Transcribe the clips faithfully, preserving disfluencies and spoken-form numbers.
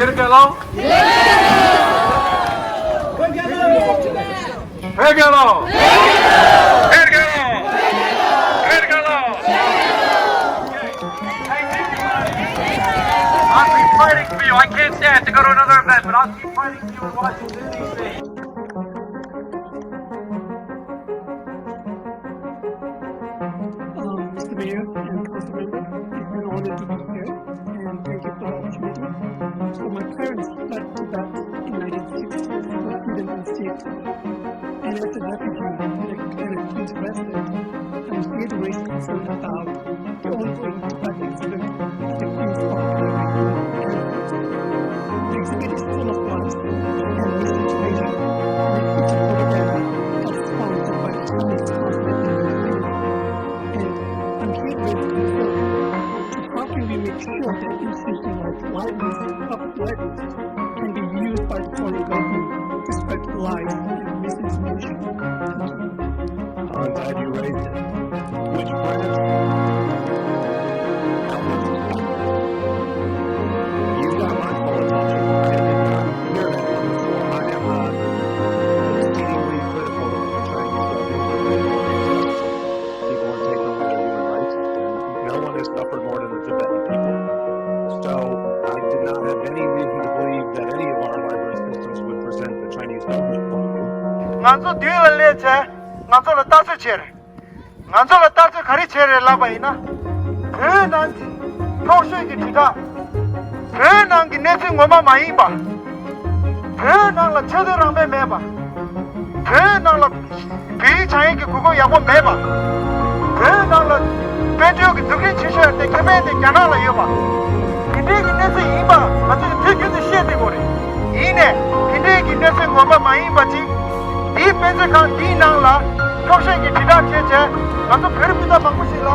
Here, get out! Here, get out! Here, get out! Here, get out! I'll keep fighting for you. I can't stand to go to another event, but I'll keep fighting for you in Washington, D C. Um, Mister Mayor and Council Member, it's an honor to be here, and thank you for the opportunity. So my parents fled Tibet in nineteen sixty for freedom and safety. And as a refugee and a, and a Chinese resident, I'm here to raise concern about the ongoing Tibet exhibit at the Queen's Park Library. The exhibit is full of lies and misinformation, with each propaganda that's sponsored by the Chinese Constantinople. And I'm here to raise concern to how can we make sure that institutions like libraries, public libraries, can be used by the foreign government to spread lies and misinformation? Thank you. I'm glad you raised it. Which branch? You got my full attention. I did not hear that one before. I am, uh, exceedingly critical of the Chinese government. People are taking away their human rights, and no one has suffered more than the Tibetan people. So I did not have any reason to believe that any of our library systems would present the Chinese government point of view. ང་ཚོ་མདུན་ལ་སླེབས་བྱས་ང་ཚོ་ལ་ལྟ་ཚོད་བྱས་རེད། ང་ཚོ་ལ་ལྟ་ཚོད་ག་རེ་བྱས་རེད་ལབ་པ་ཡིན་ན། བོད་ནང་གི་འཁྱོག་བཤད་ཀྱི་དྲིལ་བསྒྲགས། བོད་ནང་གི་གནས་ཚུལ་ངོ་མ་མ་ཡིན་པ། བོད་ནང་ལ་ཆེས་མཐོའི་རང་དབང་མེད་པ། བོད་ནང་ལ་བོད་ཡིག་སྦྱང་ཡས་ཀྱི་དགོས་མཁོ་ཡག་པོ་མེད་པ། བོད་ནང་ལ་དཔལ་འབྱོར་གྱི་འཛུགས་སྐྲུན་ཆེ་ཤོས་དེ་ཁེ་ཕན་དེ་རྒྱ་ནག་ལ་ཡོད་པ། དེ་འདྲའི་གི་གནས་ཚུལ་ཡིན་པ་ང་ཚོས་དུས་རྒྱུན་དུ་བཤད་བསྡད་དགོས་རེད། ཡིན་ནའི་དེ་འདྲའི་གི་གནས་ཚུལ་ངོ་མ་མ་ཡིན་པ་ཅིག་འདིའི་དཔེ་མཛོད་ཁང་འདིའི་ནང་ལ་འཁྱོག་བཤད་ཀྱི་དྲིལ་བསྒྲགས་བྱས་བྱས་ང་ཚོ་བོད་རིགས་སྤུན་ཟླ་མང་པོ་ཞིག་ལ་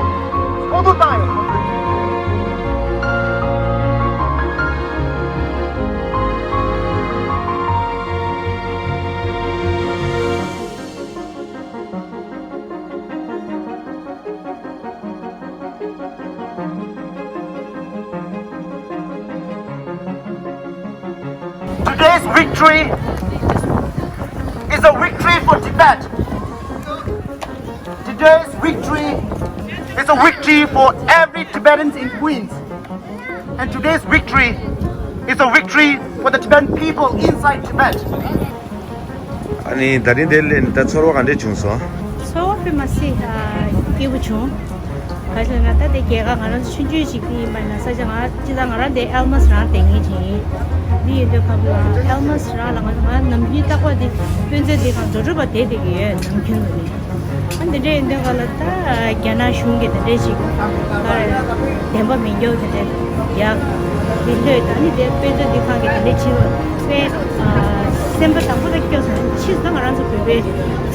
ཕོག་ཐུག་བཏང་ཡོད། Today's victory is a victory for Tibet. Today's victory is a victory for every Tibetan in Queens. And today's victory is a victory for the Tibetan people inside Tibet. ཨ་ནི་ད་རིང་དེ་ལས་ད་ཚོར་བ་ག་འདྲས་བྱུང་སོང་། ཚོར་བ་དཔེ་མ་སྲིད་ཨ་སྐྱིད་པོ་བྱུང་། ག་ཞིག་ན་ད་དེ་རྒྱལ་ཁ་ང་རང་ཚོ་ཆུང་ཆུང་ཞིག་དེ་ཡིན་པ་ན་ས་ཆ་ང་ཅི་ད་ང་རང་དེ་ཨལ་མ་སི་རང་དེ་ངེས་ཅིག་ཡིན། འདི་ཡིན་དུས་ཁམས་ལ་ཨལ་མ་སི་རང་ལ་ང་ང་ནམ་རྒྱུན་རྟག་པར་དེ་དཔེ་མཛོད་དེ་གང་འགྲོ་གྲུབ་པ་དེ་དེ་གི་ཡོད་ནམ་རྒྱུན་ལ་ནི། ཨ་འདི་འདྲ་ཡིན་དུས་ག་ལ་ད་རྒྱ་ནག་གཞུང་གི་འདི་འདྲ་ཞིག་བདེན་པ་མི་འགྱུར་འདི་འདྲ་ཡག་དེ་ལྷོད་ད་ནི་དེ་དཔེ་མཛོད་འདི་ཁང་གི་འདི་འདྲ་ཕྱི་པའི་སེམས་པ་དང་པོ་ལ་སྐྱོ་སོང་། ཕྱིས་ད་ང་རང་ཚོ་བོད་པའི་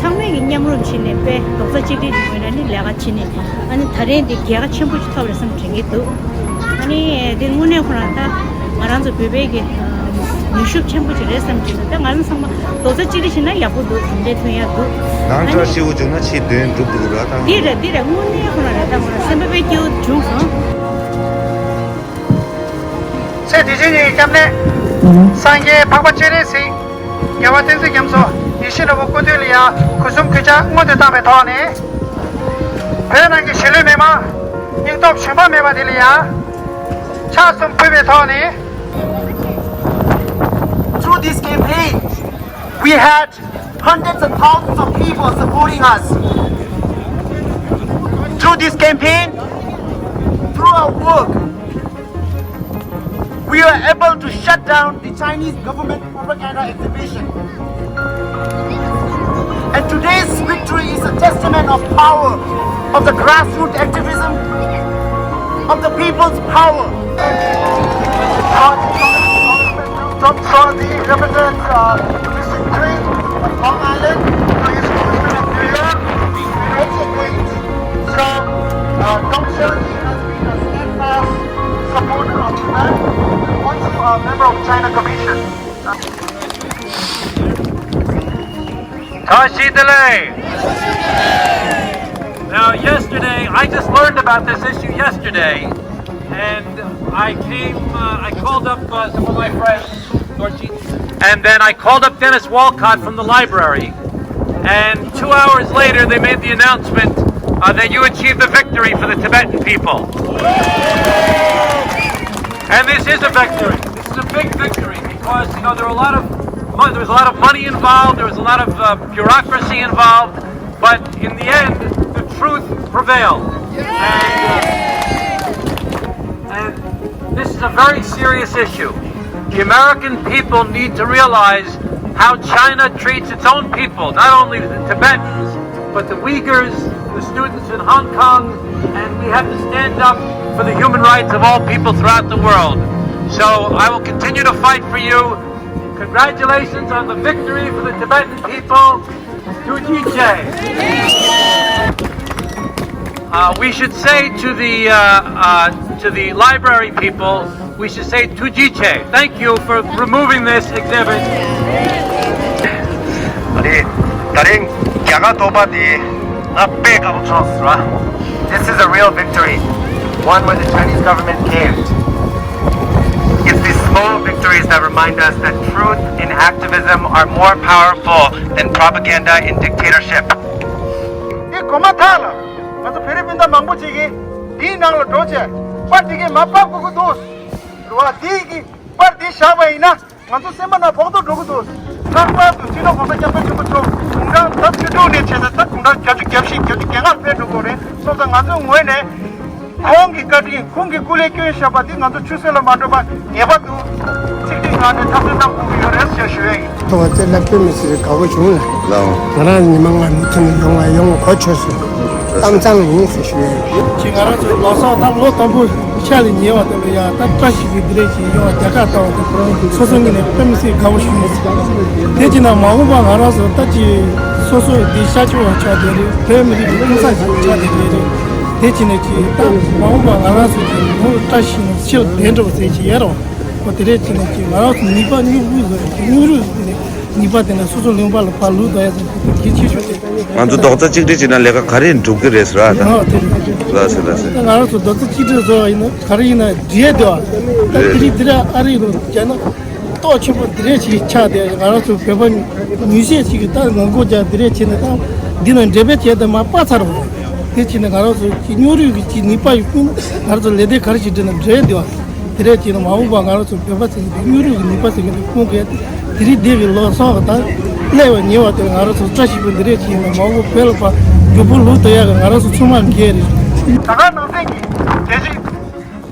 ཚང་མས་ཀྱི་མཉམ་རུབ་བྱས་ནས་དཔེ་རྡོག་རྩ་གཅིག་སྒྲིལ་གྱི་ངོས་ནས་ནི་ལས་ཀ་བྱས་ནས་ཨ་ནི་ད་རེས་འདི་རྒྱལ་ཁ་ཆེན་པོ་ཞིག་ཐོབ་རེད་བསམ་དྲན་གྱི་འདུག་ཨ་ནི་དེ་དངོས་གནས་ཁོ་རང་ད་ང་རང་ཚོ་བོད་པའི་གི་ནུས་ཤུགས་ཆེན་པོ་ཅིག་རེད་བསམ་གྱི་འདུག་ད་ང་རང་ཚང་མ་རྡོག་རྩ་གཅིག་སྒྲིལ་བྱས་ན་ཡག་པོ་འདུག་དེ་འདྲའི་ཐོན་ཡག་འདུག་ནང་ཨ་བཀྲ་ནི་ཤིས་པོ་བྱུང་ན་ཕྱིའི་དོན་འགྲུབ་འདུག་ར་ད། འདི་རེད་འདི་རེད་དངོས་གནས་ཁོ་རང་རེད་ད་ང་རང་སེམས་པ་དཔེ་སྐྱིད་པོ་བྱུང་སོང་། ཚེ་འདི་ཕྱི་གཉིས་ཀྱི་སྐྱབས་གནས། སངས་རྒྱས་འཕགས་པ་སྤྱན་རས་གཟིགས། རྒྱལ་བ་བསྟན་འཛིན་རྒྱ་མཚོ། ཡིད་བཞིན་ནོར་བུ་སྐུ་མདུན་ལ་ཡང་གུས་གསུམ་གུས་ཕྱག་སྔོན་དུ་བཏང་བའི་ཐོག་ནས། བོད་ནང་གི་གཞིས་ལུས་མི་མང་སྙིང་སྟོབས་ཞུམ་པ་མེད་པ་དེ་ལ་ཡང་ཕྱག་གསུམ་ཕུལ་བའི་ཐོག་ནས། Through this campaign, we had hundreds and thousands of people supporting us. Through this campaign, through our work, we were able to shut down the Chinese government propaganda exhibition. And today's victory is a testament of power of the grassroots activism, of the people's power. Tom Swazi represents uh, District three of Long Island, who is commissioner of New York, and also Queens. So, uh, Tom Swazi has been a steadfast supporter of Tibet and also a member of China Commission. Tashi Delek! Now, yesterday, I just learned about this issue yesterday, and I came, uh, I called up uh, some of my friends, and then I called up Dennis Walcott from the library. And two hours later, they made the announcement uh, that you achieved the victory for the Tibetan people. And this is a victory. This is a big victory because, you know, there are a lot of there was a lot of money involved. There was a lot of uh, bureaucracy involved. But in the end, the truth prevailed. And, uh, and this is a very serious issue. The American people need to realize how China treats its own people, not only the Tibetans, but the Uyghurs, the students in Hong Kong, and we have to stand up for the human rights of all people throughout the world. So I will continue to fight for you. Congratulations on the victory for the Tibetan people. Tujije. Uh, we should say to the uh, uh, to the library people, we should say Tujije. Thank you for removing this exhibit. ཨ་ནི་ད་རིང་རྒྱ་གར་ཐོག་པ་འདི་ང་དཔེ་དགའ་པོ་བྱུང་སོང་། This is a real victory, one where the Chinese government caved. It's these small victories that remind us that truth and activism are more powerful than propaganda and dictatorship. འདི་གོ་མ་ཐག་ལ་ང་ཚོ་བོད་རིགས་སྤུན་ཟླ་མང་པོ་ཅིག་གིས་འདིའི་ནང་ལ་འགྲོ་བྱས་པར་འདི་གིས་མར་ཕབ་དགོས་ཀྱི་འདུག་རེད་བ། འདི་གིས་པར་འདི་བཞག་པ་ཡིན་ན། ང་ཚོ་སེམས་པ་ནང་ཕོག་ཐུག་འགྲོ་གི་འདུག་ལྷག་པར་དུ་སྤྱི་ནོར་༸གོང་ས་༸སྐྱབས་མགོན་ཆེན་པོ་མཆོག་དགུང་གྲངས་ཟླ་བཅུ་དྲུག་ནས་བྱས་ནས་ད་དགུང་གྲངས་བརྒྱད་ཅུ་གྱ་བཞི་གྱ་བརྒྱད་ཀྱི་ལྔ་ལ་ཕེབས་འགྲོ་དགོས་རེད། སོང་ཙང་ང་ཚོའི་ངོས་ནས་ཁོང་གི་བཀའ་དྲིན་ཁོང་གིས་སྐུ་ལས་བསྐྱོན་བཞག་པ་འདི་ང་ཚོ་ཆུད་ཟོས་ལ་མ་འགྲོ་བར་ངེས་པར་དུ་ཚིག་ཐིག་ངང་ནས་འཐབ་རྩོད་གནང་དགོས་ཀྱི་ཡོད་རེད་ཅེས་ཞུ་ཡ་ཡིན། ཐོག་ཚེ་ལ་དཔེ་མི་སྲིད་དགའ་པོ་བྱུང་ལ། ལའོ། ང་རང་ཉི་མ་ལྔ་མུ་མཐུད་ནས་ཡོང་བ་ཡོང་བ་གོ་ཆོད་སོང་། གཏམ་ཚང་ཡིན་ཟེར་ཞུ་ཡ་ཡིན། ཅེས་ང་རང་ཚོའི་ལོ་གསར་ད་ལོ་དང་པོ་ཤར་ལ་ཉེ་བ་དེ་ལ་ཡང་ད་བཀྲ་ཤིས་པའི་འདི་རེད་ཅེས་ཡོང་བ་རྒྱ་གར་ལྟ་བ་དེ་སོ་སོ་ངོས་ནས་དཔེ་མི་སྲིད་དགའ་པོ་ཞུ་ཡིན། དེ་ཅི་ན་མ་འོངས་པ་ང་རང་ཚོ་ད་ཅི་སོ་སོ་འདི་ཤར་ཕྱོགས་པ་ཆགས་བསྡད་རེད། བོད་མི་རིགས་ཀྱི་ཀུན་བཟང་ཞིག་ཆགས་བསྡད་རེད། དེ་ཅི་ནས་ཅི་ད་མ་འོངས་པ་ང་རང་ཚོ་གི་ལོ་བཀྲ་ཤིས་ནས་ཕྱིར་བདེ་འགྲོ་ཟེར་ཅི་ཡ་རོ། ཨོ་དེ་རེད་ཅི་ནས་ཅི་ང་རང་ཚོ་ནུས་པ་སྙིང་རུས་ཟེར་ཅི་སྙིང་རུས་ཟེར་ནས་ནུས་པ་དེ་ནས་སོ་སོ་ལུང་པ་ལ་ཕར་ལུས་ད་ཡ་ཟེར་ཅི་གལ་ཆེ་ཤོས་དེ། ང་ཚོ་རྡོག་རྩ་གཅིག་སྒྲིལ་བྱས་ན་ལས་ཀ་ག་རེ་འགྲུབ་ཀྱི་རེད་ཟེར་བ་དང་། ཨོ་དེ་རེད། ལགས་སེ་ལགས་སེ། ང་རང་ཚོ་རྡོག་རྩ་གཅིག་སྒྲིལ་བཟོ་བ་ཡིན་ན་ག་རེ་ཡིན་ན་འབྲེལ་ཡོད་དེ་བ། ད་དེ་རིང་འདི་ར་ཨ་རི་རུ་བྱས་ན་སྟོབས་ཆེན་པོ་འདི་རེད་ཅིག་ཆགས་ཏེ་ང་རང་ཚོ་བོད་པ་མི་སེར་ཅིག་གི་ད་ངོ་རྒོལ་རྒྱག་འདི་རེད་བྱས་ནས་ད་འདི་ན་འབྲེལ་བའི་བྱས་ཏེ་མ་པ་ཚར་བ་དེ་བྱས་ནས་ང་རང་ཚོ་ཅིག་སྙིང་རུས་ཀྱི་ཅིག་ནུས་པ་ཡོད་ཀུན་ང་རང་ཚོ་ལས་དོན་ག་རེ་ཞིག་འབྲེལ་ན་འབྲེལ་ཡོད་དེ་བ། དེ་རེད་ཅེ་ན་མ་འོངས་པ་ང་རང་ཚོ་བོད་པ་ཟེར་མཁན་དེ་སྙིང་རུས་ཀྱི་ནུས་པ་ཟེར་མཁན་དེ་སྐོང་གི། དེ་རིང་འདི་གི་ལོ་གསར་བ་དང་སླེབས་པ་ཉེ་བ་དེར་ང་རང་ཚོ་བཀྲ་ཤིས་པའི་འདི་རེད་ཅེ་ན་མ་འོངས་པ་བོད་ལ་ཕར་མགྱོགས་པོ་ལོག་ཐུབ་ཡག་གི་ང་རང་ཚོ་ཚང་མ་འགན་རེད། ད་ག་ནང་བསྟན་གྱི་རྒྱལ་སྤྱི་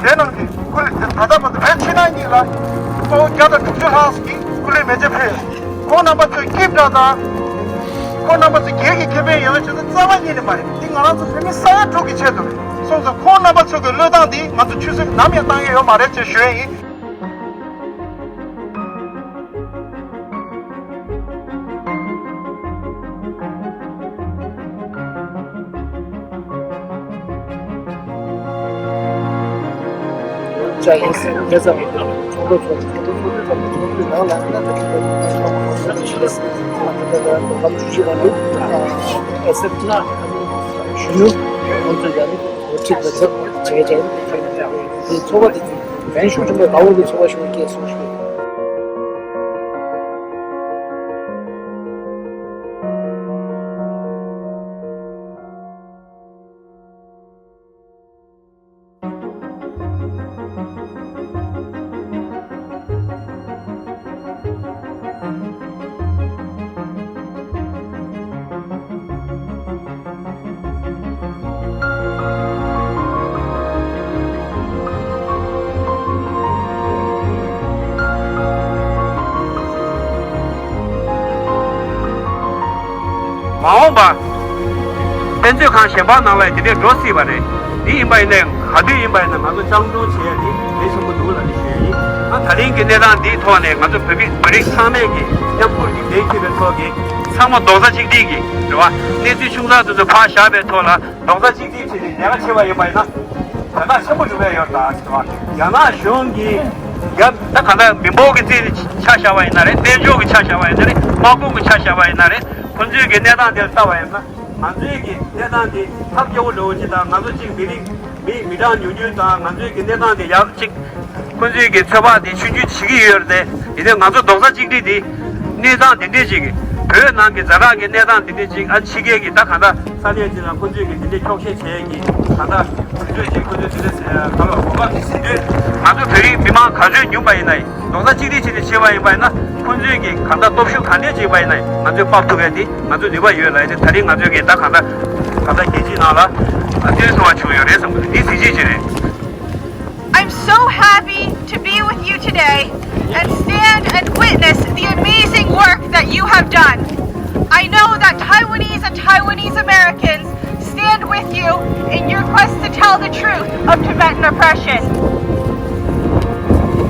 དེ་ནང་གི་སྐུ་ལས་ད་ལྟ་བར་དུ་བོད་ཕྱི་ནང་གཉིས་ལ་དཔའ་བོ་བརྒྱ་དང་དྲུག་ཅུ་ལྷག་ཅིག་གིས་སྐུ་ལས་མེ་ལྕེ་ཕུལ། ཁོང་རྣམ་པ་ཚོའི་སྐྱིད་འདྲ་དང་། ཁོང་རྣམ་པ་ཚོ་སྒེར་གྱི་ཁེ་ཕན་ཡོད་ན་ཆོག་ན་རྩ་བ་ཉིད་ནས་མ་རེད། འདི་ང་རང་ཚོ་བོད་མི་ས་ཡ་དྲུག་གི་ཆེད་དུ་རེད། སོང་ཙང་ཁོང་རྣམ་པ་ཚོ་གི་བློས་བཏང་འདི་ང་ཚོ་ཆུད་ཟོས་ནམ་ཡང་བཏང་ཡས་ཡོད་མ་རེད་ཅེས་ཞུ་ཡས་ཡིན། མ་འོངས་པ། དཔེ་མཛོད་ཁང་གཞན་པ་ནང་ལ་དེ་འདྲས་འགྲོ་སྲིད་པ་རེད། འདི་ཡིན་པ་ཡིན་ནའི་ག་དུས་ཡིན་པ་ཡིན་ན་ང་ཚོ་སྤྱང་གྲུང་བྱེད་ཡ་འདི་གལ་ཆེན་པོ་འདུག་ལབ་ནས་ཞུ་ཡ་ཡིན། ད་ད་རིང་གི་གནས་སྟངས་འདིའི་ཐོག་ནས་ང་ཚོ་བོད་མི་བོད་རིགས་ཚང་མས་ཀྱི་མཉམ་ཁུར་གྱི་གདེང་ཐོབ་པའི་ཐོག་གི་ཚང་མ་རྡོག་རྩ་གཅིག་སྒྲིལ་གྱི་རེད་བ། གནས་ཚུལ་ཆུང་ཙག་དེ་ཚོ་ཕར་བཞག་པའི་ཐོག་ལ་རྡོག་རྩ་གཅིག་སྒྲིལ་བྱས་ནས་ལས་ཀ་བྱེད་པ་ཡིན་པ་ཡིན་ན་དོན་དག་ཆེན་པོ་འགྲུབ་ཡ་ཡོད་རེད་ད་ཟེར་བ། རྒྱ་ནག་གཞུང་གིས་རྒྱ་ད་ག་ད་མི་འབོར་གྱི་རྩིས་ཆ་བཞག་པ་ཡིན་ན་རེད། དཔལ་འབྱོར་གྱི་ཆ་བཞག་པ་ཡིན་ན་རེད། དམག་དཔུང་གི་ཆ་བཞག་པ་ཡིན་ན་རེད། ཁོ་ཚོའི་གི་གནས་སྟངས་དེ་ལ་ལྟ་བ་ཡིན་ན། ང་ཚོའི་གི་གནས་སྟངས་འདི་ཐབས་སྐྱོ་བོ་འདྲ་བོ་ཅིག་དང་ང་ཚོ་གཅིག་མི་རིགས་ མི་མི་གྲངས་ཉུང་ཉུང་དང་ང་ཚོའི་གི་གནས་སྟངས་དེ་ཡག་གཅིག་ཁོ་ཚོའི་གི་ཚོད་དཔག་དེ་ཆུང་ཆུང་བྱེད་ཀྱི་ཡོད་རེད་དེ། ཡིན་ནའི་ང་ཚོ་རྡོག་རྩ་གཅིག་སྒྲིལ་དེ་གནས་སྟངས་དེ་འདྲས་ཅིག་གི་བོད་ནང་གི་ཛ་དྲག་གི་གནས་སྟངས་དེ་འདྲས་ཅིག་ཨ་ཕྱི་རྒྱལ་གི་ད་གང་ལྟར་ས་གནས་ཅིག་ལ་ཁོ་ཚོས་གི་དེ་འདྲས་འཁྱོག་བཤད་བྱས་ཀྱི་གང་ལྟར་དུས་ཚོད་ཅིག་ཁོ་ཚོས་དེ་འདྲས་ག་ལ་གོ་སྐབས་དེ་ཟིན་དུས་ང་ཚོ་བོད་རིགས་མི་མང་ག་ཚོད་ཉུང་པ་ཡིན་ན་ཡིན། རྡོག་རྩ་གཅིག་སྒྲིལ་བྱས་ནས་བྱས་པ་ཡིན་པ་ཡིན་ན་ཁོང་ཚོས་ཀྱི་གང་ལྟར་སྟོབས་ཤུགས་གང་འདྲས་བྱས་པ་ཡིན་ན་ཡིན་ང་ཚོས་དཔག་ཐུབ་ཡ་དེ་ང་ཚོས་ནུས་པ་ཡོད་ལ་ཡིན་ཏེ། ད་རིང་ང་ཚོས་ཀྱི་ད་གང་ལྟར་གང་ལྟར་རྒྱལ་སྤྱིའི་ནང་ལ་ཨ་བརྩོན་སོང་བ་བྱུང་ཡོད་རེད་བསམ་གི་འདུག་འདི་གཟི་བརྗིད་ཅིག་རེད། I'm so happy to be with you today and stand and witness the amazing work that you have done. I know that Taiwanese and Taiwanese Americans stand with you in your quest to tell the truth of Tibetan oppression.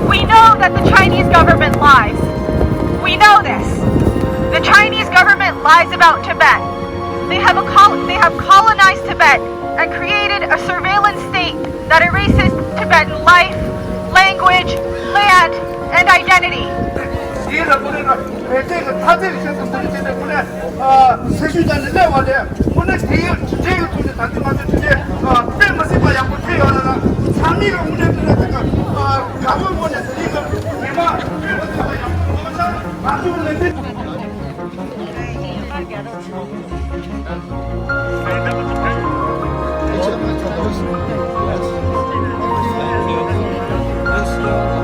We know that the Chinese government lies. We know this. The Chinese government lies about Tibet. They have, a col- they have colonized Tibet and created a surveillance state that erases Tibetan life, language, land, and identity. ཨ། སེམས་ཤུགས་བཏང་ནས་སླེབས་པ་རེད། དངོས་གནས་དེ་ཡི་འབྲས་བུ་ཐོག་ནས་ད་ལྟ་ང་ཚོ་དེ་འདྲའི་ཨ། དཔེ་མི་སྲིད་པ་ཡག་པོ་ཐེབས་ཡོད་ལ་ན། ཚང་མས་ལ་དངོས་གནས་དེ་འདྲ་དེ་ག་ཨ། དགའ་བོའི་ངོས་ནས་དེ་རིང་གི་མི་མང་དཔེ་མི་སྲིད་པ་ཡག་པོ་ཐོབ་ཤག་ང་ཚོ་ལས་འདི། Thank you.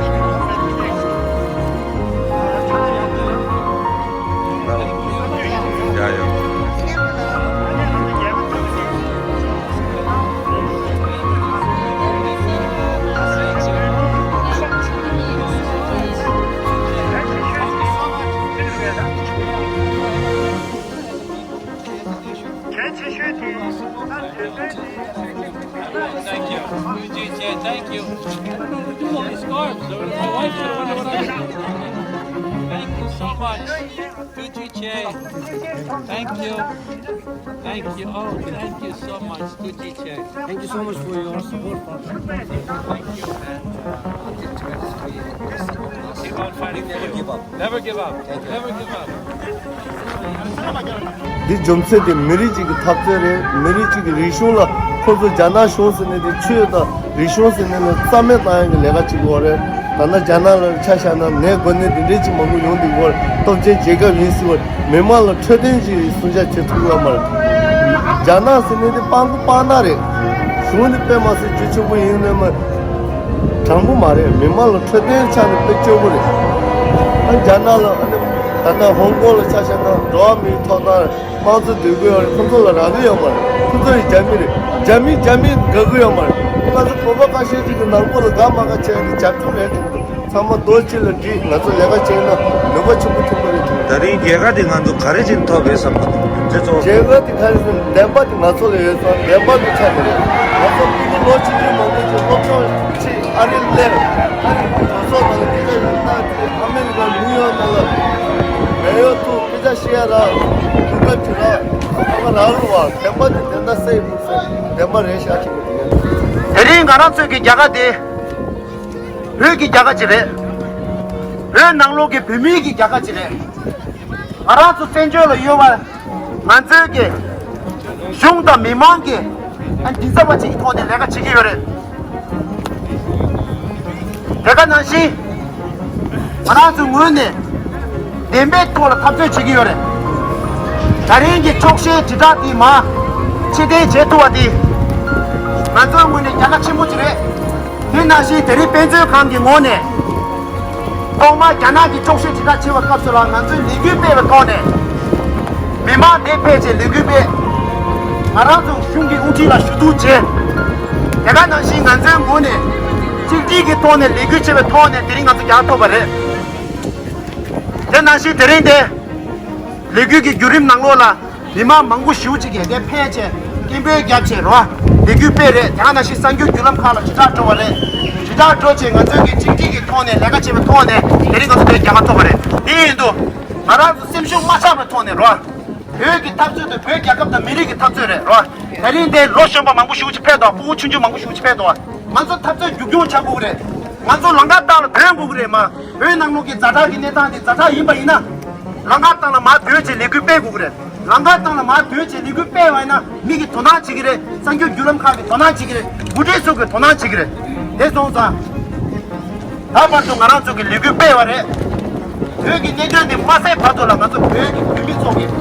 Thank you. Thank you so much. Gucci Che. Thank you. Thank you. Oh, thank you so much, Gucci Che. Thank you so much for your support. Thank you, man. Keep on fighting. Never give up. Never give up. Never give up. འདི་རྒྱུ་མཚན་དེ་མི་རིགས་གཅིག་གི་འཐབ་རྩོད་རེད། མི་རིགས་གཅིག་གི་རིག་གཞུང་ལ་ཁོ་ཚོ་རྒྱ་ནག་གཞུང་ཟེར་ནས་དེ་ཆོས་དང་རིག་གཞུང་ཟེར་ནས་ལ་རྩ་མེད་བཏང་ཡག་གི་ལས་ཀ་བྱེད་དགོས་རེད། ད་ལྟ་རྒྱ་ནག་ལ་ཆ་བཞག་ན་ནས་དགོས་ནས་དེ་འདྲས་ཅིག་མང་པོ་ཡོང་བསྡད་ཡོད་རེད། སྟོབས་ཆེན་རྒྱལ་ཁབ་ཡིན་ཟེར་བ་མི་མང་ལ་འཕྲོད་བསྟེན་གྱི་གསུང་བཤད་བྱེད་ཐུབ་ཡོད་མ་རེད། རྒྱ་ནག་ཟེར་ནས་དེ་སྤང་གོ་སྤང་ན་རེད། གཞུང་ནི་དཔེ་མ་སྲིད་རྒྱུ་ཆེན་པོ་ཡིན་ནས་མ། དྲང་པོ་མ་རེད། མི་མང་ལ་འཕྲོད་བསྟེན་ཆ་ནས་དཔེ་སྐྱོ་པོ་རེད། ཨ་རྒྱ་ནག་ལ་ཨ་ནི་ད་ལྟ་ཧོང་ཀོང་ལ་ཆ་བཞག་ན་འགྲོ་བ་མིའི་ཐོབ་ཐང་དམངས་གཙོ་འདོད་ཀྱི་ཡོད་རེད། ཁོ་ཚོ་ལ་རག་གི་ཡོད་མ་རེད། ཁོ་ཚོ་ཡི་རྒྱ་མི་རེད། རྒྱ་མི་རྒྱ་མི་དགའ་གི་ཡོད་མ་རེད། ང་ཚོ་བོད་པ་ཁ་ཤས་ཅིག་གི་ནང་ཁོ་ལ་དགའ་མ་དགའ་བྱས་ནས་རྒྱབ་སྐྱོར་རེད་འདུག་ཚང་མ་རྡོ་གཅིག་ལ་སྒྲིལ། ང་ཚོ་ལས་ཀ་བྱས་ན་ནུས་པ་ཆེན་པོ་ཐོན་གི་རེད་འདུག་ད་རིང་རྒྱལ་ཁ་དེ་ང་ཚོ་ག་རེ་བྱས་ནས་ཐོབ་རེད་བསམ་པ་དང་དེ་ཚོ། རྒྱལ་ཁ་དེ་ག་རེ་ཟེར་ན་བདེན་པ་དེ་ང་ཚོ་ལ་ཡོད་ཙང་བདེན་པ་དེ་ཆགས་ཀྱི་རེད། ང་ཚོ་སྤུ་གུ་ལོ་ཆུང་ཆུང་མང་པོ་ཅིག་སློབ་སྦྱོང་ཆེད་ཨ་རིར་སླེབས། ཨ་རིའི་གྲོས་ཚོགས་ནང་ལ་སྐད་ཆ་ཡོད་ན་དེ་ཨ་མེ་རི་ཀ་ནིའུ་ཡོག་ནང་ལ་མེ་ཡོག་ཐུག་སྐད་ཆ་བཤད་ཡ་རག་གོ་སྐབས་ཅིག་རག་ཨ་མ་རག་རུ་བ་བདེན་པ་དེ་བདེན་པ་སེ་ཡི་མི་སེ་བདེན་པ་རེད་ཤག་ཅིག་དེ་རིང་ང་རང་ཚོའི་གི་རྒྱལ་ཁ་དེ་བོད་ཀྱི་རྒྱལ་ཁ་ཅིག་རེད། བོད་ནང་ལོགས་ཀྱི་བོད་མིའི་གི་རྒྱལ་ཁ་ཅིག་རེད། ང་རང་ཚོ་བཙན་བྱོལ་ལ་ཡོད་པ་ང་ཚོའི་གི་གཞུང་དང་མི་མང་གི་ཨ་མགྲིན་ཚབ་པ་ཅིག་གི་ཐོག་ནས་ལས་ཀ་བྱེད་ཀྱི་ཡོད་རེད། དེ་ག་ནང་བཞིན་ང་རང་ཚོའི་ངོས་ནས་བདེན་པའི་ཐོག་ལ་འཐབ་རྩོད་བྱེད་ཀྱི་ཡོད་རེད། ད་རིང་གི་འཁྱོག་བཤད་དྲིལ་བསྒྲགས་དེ་མ་ཕྱིར་འཐེན་བྱེད་ཐུབ་པ་དེ་ང་ཚོའི་ངོས་ནས་རྒྱལ་ཁ་ཆེན་པོ་ཅིག་རེད། དེ་ནང་བཞིན་དེ་རིང་དཔེ་མཛོད་ཁང་གི་ངོས་ནས་ཐོག་མར་རྒྱ་ནག་གི་འཁྱོག་བཤད་དྲིལ་བསྒྲགས་བྱེད་པའི་སྐབས་སུ་ལ་ང་ཚོས་ལས་འགུལ་སྤེལ་བའི་ཐོག་ནས་མི་མང་དེ་ཕལ་ཆེར་ལས་འགུལ་སྤེལ། ང་རང་ཚོ་གཞུང་གི་དབུ་ཁྲིད་ལ་ཞུ་གཏུག་བྱས། དེ་ག་ནང་བཞིན་ང་ཚོའི་ངོས་ནས་གཅིག་སྒྲིལ་གྱི་ཐོག་ནས་ལས་འགུལ་བྱེད་པའི་ཐོག་ནས་དེ་རིང་ང་ཚོ་རྒྱལ་ཁ་ཐོབ་པ་རེད། དེ་ནང་བཞིན་དེ་རིང་དེ་ལས་འགུལ་གྱི་བརྒྱུད་རིམ་ནང་ལོགས་ལ་མི་མང་མང་པོ་ཞེ་པོ་ཅིག་གིས་དེ་ཕལ་ཆེར་སྐད་འབོད་བརྒྱབ་བྱས་རོ་ལས་འགུལ་སྤེལ་རེད། དེ་ག་ནང་བཞིན་གསར་འགྱུར་བརྒྱུད་ལམ་ཁག་ལ་དྲིལ་བསྒྲགས་འགྲོ་བ་རེད། དྲིལ་བསྒྲགས་འགྲོ་བྱས་ང་ཚོའི་གི་གཅིག་སྒྲིལ་གྱི་ཐོག་ནས་ལས་ཀ་བྱེད་པའི་ཐོག་ནས་དེ་རིང་ང་ཚོ་དེ་རྒྱལ་ཁ་ཐོབ་པ་རེད། དེ་ཡིན་དུས་ང་རང་ཚོ་སེམས་ཤུགས་མ་ཆག་པའི་ཐོག་ནས་རོ། བོད་ཀྱི་འཐབ་རྩོད་དེ་བོད་རྒྱལ་ཁབ་དང་མི་རིགས་ཀྱི་འཐབ་རྩོད་རེད་རོ། ད་རིང་འདིར་ལོ་གཞོན་པ་མང་པོ་ཞེ་པོ་ཅིག་ཕེབས་འདུག་ཕྲུ་གུ་ཆུང་ཆུང་མང་པོ་ཞེ་པོ་ཅིག་ཕེབས་འདུག་ང་ཚོ་འཐབ་རྩོད་མཇུག་སྐྱོང་བྱ་དགོས་ཀྱི་རེད། ང་ཚོ་ལམ་ཁ་ལྟག་ལ་སྡོད་དགོས་ཀྱི་རེད་མ། བོད་ནང་ལོགས་ཀྱི་ཛ་དྲག་གི་གནས་སྟངས་དེ་ཛ་དྲག་ཡིན་པ་ཡིན་ན། ལམ་ཁ་ལྟག་ལ་མར་སྡོད་བྱས་ལས་འགུལ་སྤེལ་དགོས་ཀྱི་རེད། ལམ་ཁ་སྟེང་ལ་མར་བུད་བྱས་ལས་འགུལ་སྤེལ་བ་ཡིན་ན་མི་གིས་དོ་སྣང་བྱེད་ཀྱི་རེད། གསར་འགྱུར་བརྒྱུད་ལམ་ཁག་གིས་དོ་སྣང་བྱེད་ཀྱི་རེད། འགོ་ཁྲིད་ཚོ་གིས་དོ་སྣང་བྱེད་ཀྱི་རེད། དེ་སོང་ཙང་། ད་བར་དུ་ང་རང་ཚོ་གིས་ལས་འགུལ་སྤེལ་བ་རེད། བོད་ཀྱི་གནད་དོན་འདི་མ་སེལ་བར་དུ་ལ་ང་ཚོ་བོད་ཀྱི་བོད་མི་ཚོ་གིས་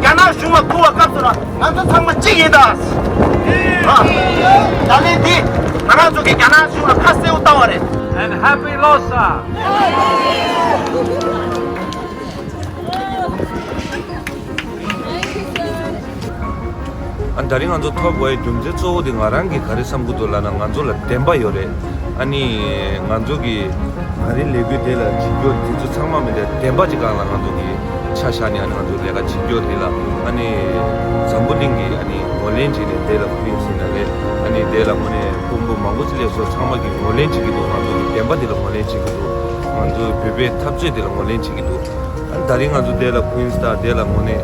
རྒྱ་ནག་གཞུང་ལ་ཐུག་པའི་སྐབས་སུ་ལ་ང་ཚོ་ཚང་མ་གཅིག་ཡིན་ད། ཨ། ད་ལན་འདི་ང་རང་ཚོ་གིས་རྒྱ་ནག་གཞུང་ལ་ཁ་གསལ་པོ་བཏང་བ་རེད། And happy Losar! ཨ། ད་རིང་ང་ཚོ་ཐོབ་དགོས་པའི་རྒྱུ་མཚན་གཙོ་བོ་དེ་ང་རང་གིས་ག་རེ་བསམ་གྱི་འདུག་ལབ་ན། ང་ཚོ་ལ་བདེན་པ་ཡོད་རེད། ཨ་ནི་ང་ཚོ་གིས་ག་རེ་ལས་འགུལ་དེ་ལ་བྱེད་རྒྱུ་དེ་ཚོ་ཚང་མ་མི་འདྲ། བདེན་པ་ཅིག་སྒང་ལ་ང་ཚོ་གིས་ཆ་བཞག་ནས། ཨ་ནི་ང་ཚོ་ལས་ཀ་བྱེད་རྒྱུ་དེ་ལ། ཨ་ནི་འཛམ་བུ་གླིང་གིས་ཨ་ནི་ངོས་ལེན་བྱས་ནས་དེ་ལ་ཁུར་ཡིན་ཟེར་ན་རེད། ཨ་ནི་དེ་ལ་དངོས་གནས་དཔོན་པོ་མང་པོ་ཅིག་སླེབས་སོང་། ཚང་མ་གིས་ངོས་ལེན་བྱེད་ཀྱི་འདུག། ང་ཚོ་གིས་བདེན་པ་དེ་ལ་ངོས་ལེན་བྱེད་ཀྱི་འདུག། ང་ཚོའི་བོད་པའི་འཐབ་རྩོད་དེ་ལ་ངོས་ལེན་བྱེད་ཀྱི་འདུག། ཨ་ནི་ད་རིང་ང་ཚོ་དེ་ལ་ཁུར་ཡིན་ཟེར། དེ་ལ་དངོས་གནས་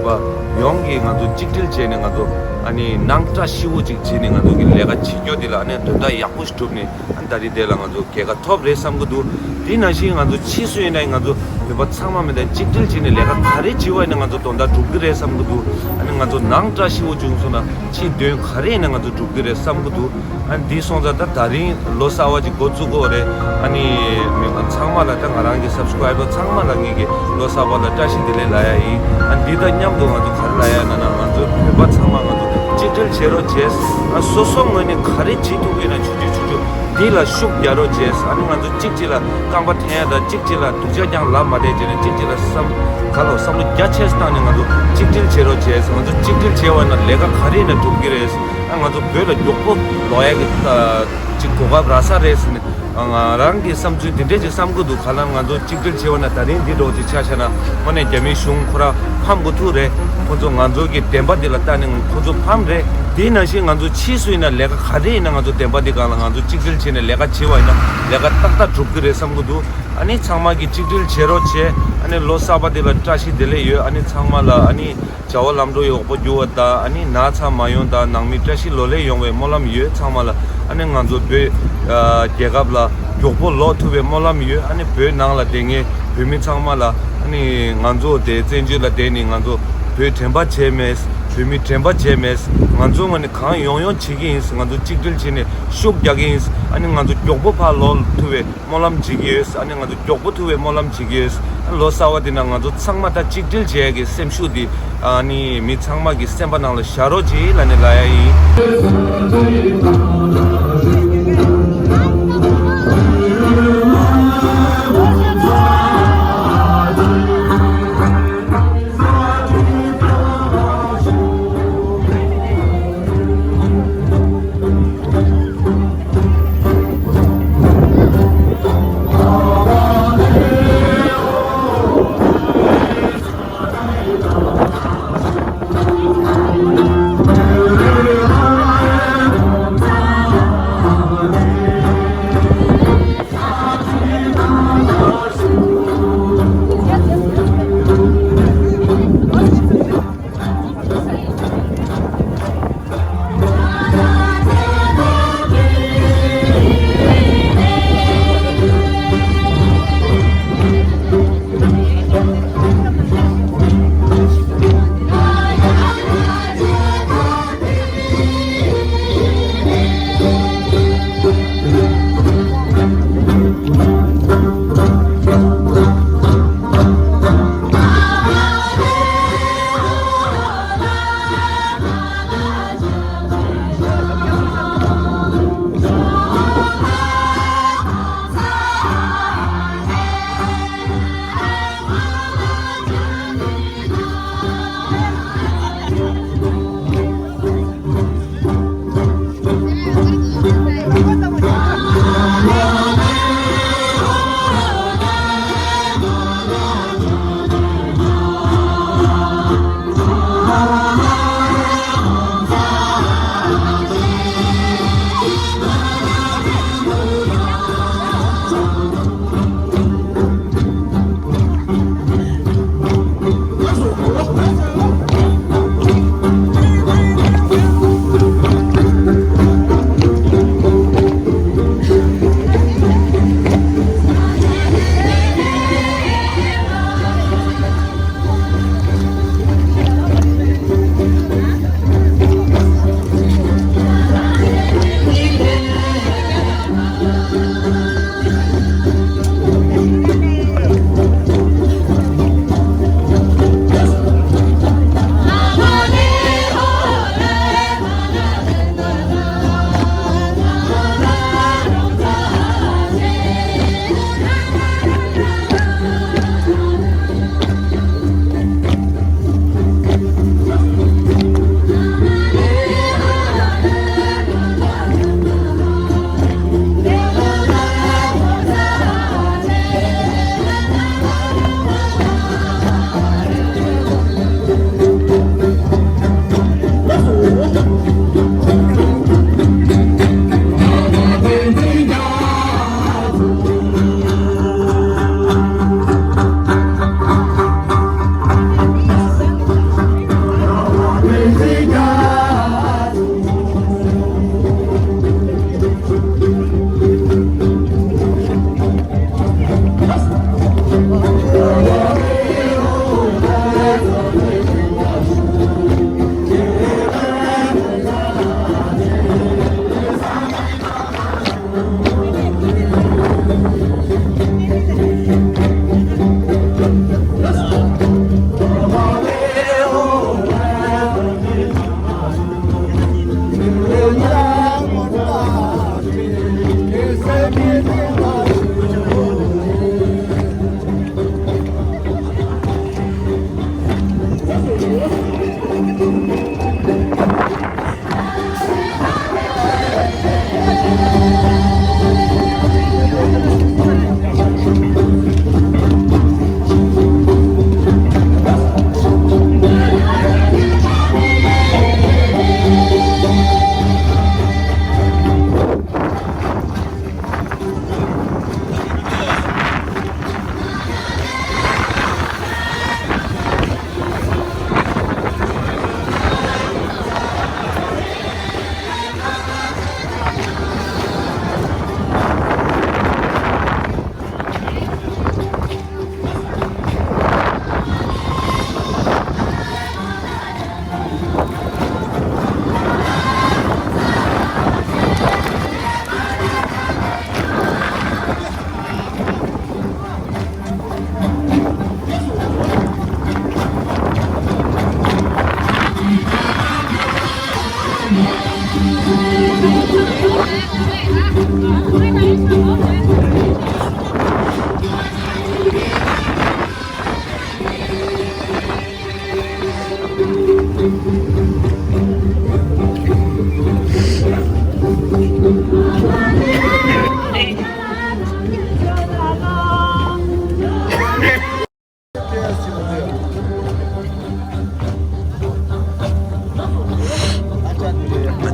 བོད་པ་ཡོངས་ཀྱིས་ང་ཚོ་གཅིག་སྒྲིལ་བྱས་ནས། ང་ཚོ་ཨ་ནི་ནང་བཀྲ་ཤིས་པོ་ཅིག་བྱས་ནས་ང་ཚོ་གི་ལས་ཀ་བྱེད་རྒྱུ་དེ་ལ་ཨ་ནི་དོན་དག་ཡག་པོ་ཞིག་གྲུབ་ནས། ཨ་ནི་ད་རིང་དེ་ལ་ང་ཚོ་རྒྱལ་ཁ་ཐོབ་རེད་བསམ་གྱི་འདུག། དེ་ནང་བཞིན་ང་ཚོ་ཕྱིས་སུ་ཡིན་ན་ང་ཚོ་བོད་པ་ཚང་མ་མི་འདྲ་གཅིག་སྒྲིལ་བྱས་ནས་ལས་ཀ་ག་རེ་བྱེད་པ་ཡིན་ན་ང་ཚོ་དོན་དག་འགྲུབ་ཀྱི་རེད་བསམ་གྱི་འདུག། ཨ་ནི་ང་ཚོ་ནང་བཀྲ་ཤིས་པོ་བྱུང་སོང་ན་ཕྱིའི་དོན་ག་རེ་ཡིན་ན་ང་ཚོ་འགྲུབ་ཀྱི་རེད་བསམ་གྱི་འདུག། ཨ་ནི་འདི་སོང་ཙང་ད་ད་རིང་ལོ་གསར་པ་ཅིག་འགོ་བཙུགས་ཀྱི་ཡོད་རེད། ཨ་ནི་མི་མང་ཚང་མ་ལ། ད་ང་རང་གི་སབ་སི་ཀ་རའི་བར་ཚང་མ་ལ་ངེད་ཀྱིས་ལོ་གསར་པ་ལ་བཀྲ་ཤིས་བདེ་ལེགས་ལབ་ཡ་ཡིན། ཨ་ནི་འདི་དང་མཉམ་དུ་ང་ཚོ་ག་རེ་ལབ་ཡ་ཡིན་ན། ང་ཚོ་བོད་པ་ཚང་མ་ང་ཚོ་གཅིག་སྒྲིལ་བྱེད་རོགས་བྱས། ཨ་སོ་སོ་ངོས་ནས་ག་རེ་བྱེད་ཐུབ་ཀྱི་ཡིན་ན་ཆུང་ཆུང་ཆུང་ཆུང་འདི་ལ་ཤུགས་རྒྱག་རོགས་བྱས། ཨ་ནི་ང་ཚོ་གཅིག་གཅིག་ལ་རྐང་པ་འཐེན་ཡ་དང་། གཅིག་གཅིག་ལ་སྡུག་ཅག་རྐྱང་ལབ་མ་བསྡད་བྱས་ནས། གཅིག་གཅིག་ལ་བསམ་ག་ལ་བསམ་བློ་རྒྱ་ཆེ་ཙམ་བཏང་ནས་ང་ཚོ་གཅིག་སྒྲིལ་བྱེད་རོགས་བྱས། ང་ཚོ་གཅིག་སྒྲིལ་བྱས་པ་ཡིན་ན་ལས་ཀ་ག་རེ་ཡིན་ན་འགྲུབ་ཀྱི་རེད། ཨ་ང་ཚོ་བོད་ལ་མགྱོགས་པོ་ལོག་ཡ་གི་ཨ་ཅིག་གོ་སྐབས་རག་ས་རེད་ཟེར་ནས། ཨ་ང་རང་གི་བསམ་ཚུལ་འདི་འདྲས་ཅིག་བསམ་གྱི་འདུག། ག་ལ་ང་ཚོ་གཅིག་སྒྲིལ་བྱས་པ་ན་ད་རིང་འདི་འདྲ་ཅིག་ཆ་བཞག་ན་དངོས་གནས་རྒྱ་མིའི་གཞུང་ཁོ་རང་ཕམ་དགོས་ཐུག་རེད། ཁོ་ཚོ་ང་ཚོ་གི་བདེན་པ་འདི་ལ་ལྟ་ནས་ཁོ་ཚོ་ཕམ་རེད། དེ་ནང་བཞིན་ང་ཚོ་ཕྱིས་སུ་ཡིན་ན་ལས་ཀ་ག་རེ་ཡིན་ན་ང་ཚོ་བདེན་པ་འདི་སྒང་ལ་ང་ཚོ་གཅིག་སྒྲིལ་བྱས་ནས་ལས་ཀ་བྱས་པ་ཡིན་ན་ལས་ཀ་ཏག་ཏག་འགྲུབ་ཀྱི་རེད་བསམ་གྱི་འདུག། ཨ་ནི་ཚང་མ་གིས་གཅིག་སྒྲིལ་བྱེད་རོགས་བྱས། ཨ་ནི་ལོ་གསར་པ་འདི་ལ་བཀྲ་ཤིས་བདེ་ལེགས་ཡོད། ཨ་ནི་ཚང་མ་ལ་ཨ་ནི་བྱ་བ་ལམ་འགྲོ་ཡག་པོ་རྒྱུག་པ་དང་། ཨ་ནི་ན་ཚ་མ་ཡོང་དང་། ནང་མི་བཀྲ་ཤིས་ལོ་ལེགས་ཡོང་བའི་སྨོན་ལམ་ཡོད་ཚང་མ་ལ། ཨ་ནི་ང་ཚོ་བོད་ཨ་རྒྱལ་ཁབ་ལ་མགྱོགས་པོ་ལོག་ཐུབ་པའི་སྨོན་ལམ་ཡོད། ཨ་ནི་བོད་ནང་ལ་བསྡད་མཁན་བོད་མི་ཚང་མ་ལ། ཨ་ནི་ང་ཚོ་དེ་བཙན་བྱོལ་ལ་བསྡད་ནས་ང་ཚོ་བོད་དྲན་པ་བརྗེད་མེད། བོད་མི་དྲན་པ་བརྗེད་མེད། ང་ཚོ་ངོས་ནས་གང་ཡོང་ཡོང་བྱེད་ཀྱི་ཡིན། ང་ཚོ་གཅིག་སྒྲིལ་བྱས་ནས་ཤུགས་རྒྱག་གི་ཡིན། ཨ་ནི་ང་ཚོ་མགྱོགས་པོ་ཕར་ལོག་ཐུབ་པའི་སྨོན་ལམ་བྱེད་ཀྱི་ཡོད། ཨ་ནི་ང་ཚོ་མགྱོགས་པོ་ཐུབ་པའི་སྨོན་ལམ་བྱེད་ཀྱི་ཡོད། ཨ་ལོ་གསར་པ་འདི་ན་ང་ཚོ་ཚང་མ་ད་གཅིག་སྒྲིལ་བྱེད་ཡ་གི་སེམས་ཤུགས་འདི་ཨ་ནི་མི་ཚང་མ་གི་སེམས་པ་ནང་ལ་བཞག་རོགས་གྱིས་ལབ་ནས་ལབ་ཡ་ཡིན།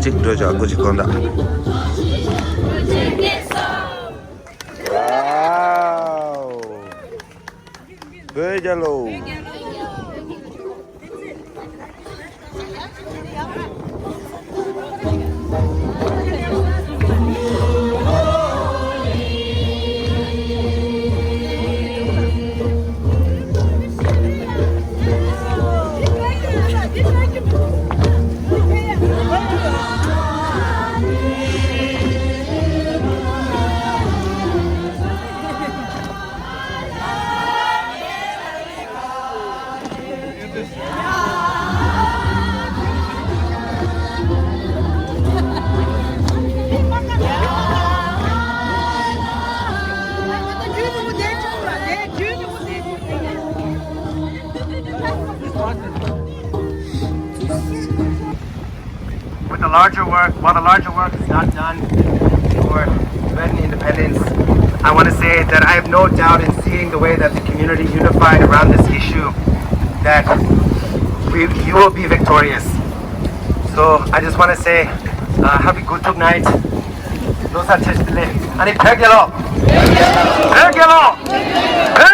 གཅིག་འགྲོ་ཆོག་ཨ་ཁུ་གཅིག་གོན་དང་། ཝའོ། བོད་རྒྱལ་ལོ། With the larger work, while the larger work is not done for Tibetan independence, I want to say that I have no doubt in seeing the way that the community unified around this issue, that we, you will be victorious. So I just want to say, uh, happy Guttuk night. Those are just the late. Ani phek gelo. Phek gelo.